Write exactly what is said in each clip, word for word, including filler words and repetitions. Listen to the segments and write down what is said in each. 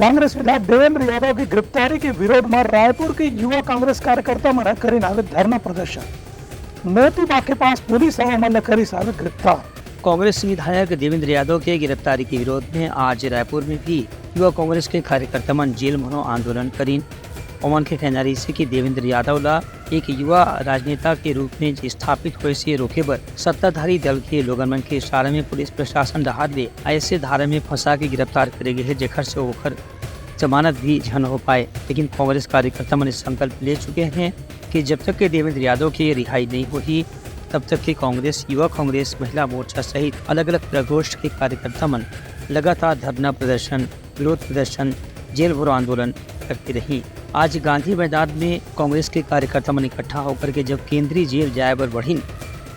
कांग्रेस विधायक देवेंद्र यादव के गिरफ्तारी के विरोध म रायपुर के युवा कांग्रेस कार्यकर्ता मन ह करिन हावे धरना प्रदर्शन। मोती बाग के पास पुलिस ह ओमन ल करिस हावे गिरफ्तार। कांग्रेस विधायक देवेंद्र यादव के गिरफ्तारी के विरोध में आज रायपुर में भी युवा कांग्रेस के कार्यकर्ता मन जेल भरो आंदोलन करिन। ओमन के कहना रहिस हे कि देवेंद्र यादव ला एक युवा राजनेता के रूप में स्थापित होए से रोके बर सत्ताधारी दल के लोगन मन के इशारा में पुलिस प्रशासन डहार ले ऐसे धारा में फंसा के गिरफ्तार करे गे हे, जेकर से ओकर जमानत भी झन हो पाए। लेकिन कांग्रेस कार्यकर्ता मन संकल्प ले चुके हैं कि जब तक के देवेंद्र यादव के रिहाई नहीं होही, तब तक के कांग्रेस, युवा कांग्रेस, महिला मोर्चा सहित अलग-अलग प्रकोष्ठ के कार्यकर्ता मन लगातार धरना प्रदर्शन, विरोध प्रदर्शन, जेल भरो आंदोलन करते रही। आज गांधी मैदान में कांग्रेस के कार्यकर्ता मन इकट्ठा होकर के जब केंद्रीय जेल जाए बर बढ़िन,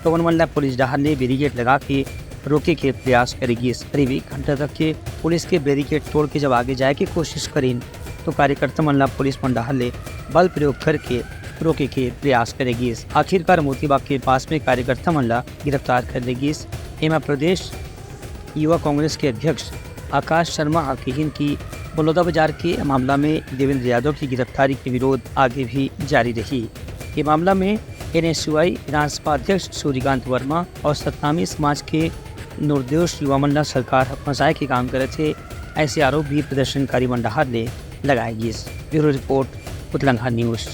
तो ओमन मन ला पुलिस डहार ले बैरिकेड लगा के रोके के प्रयास करे गिस। करीब एक घंटा तक के पुलिस के बैरिकेड तोड़ के जब आगे जाए के कोशिश करिन, तो कार्यकर्ता मन ला पुलिस मन डहार ले बल प्रयोग करके रोके के प्रयास करे गिस। आखिरकार मोती बाग के पास में कार्यकर्ता मन ला गिरफ्तार कर ले गिस। एमा प्रदेश युवा कांग्रेस के अध्यक्ष आकाश शर्मा ह कहिन कि बलौदाबाजार के मामला में देवेंद्र यादव की गिरफ्तारी के विरोध आगे भी जारी रही। ये मामला में एनएसयूआई विधानसभा अध्यक्ष सूर्यकांत वर्मा और सतनामी समाज के निर्दोष युवा मन ला सरकार ह फंसाए के काम करत हे, ऐसे आरोप भी प्रदर्शनकारी मन डहार ले लगाए गिस। Bureau report, Utlangha news.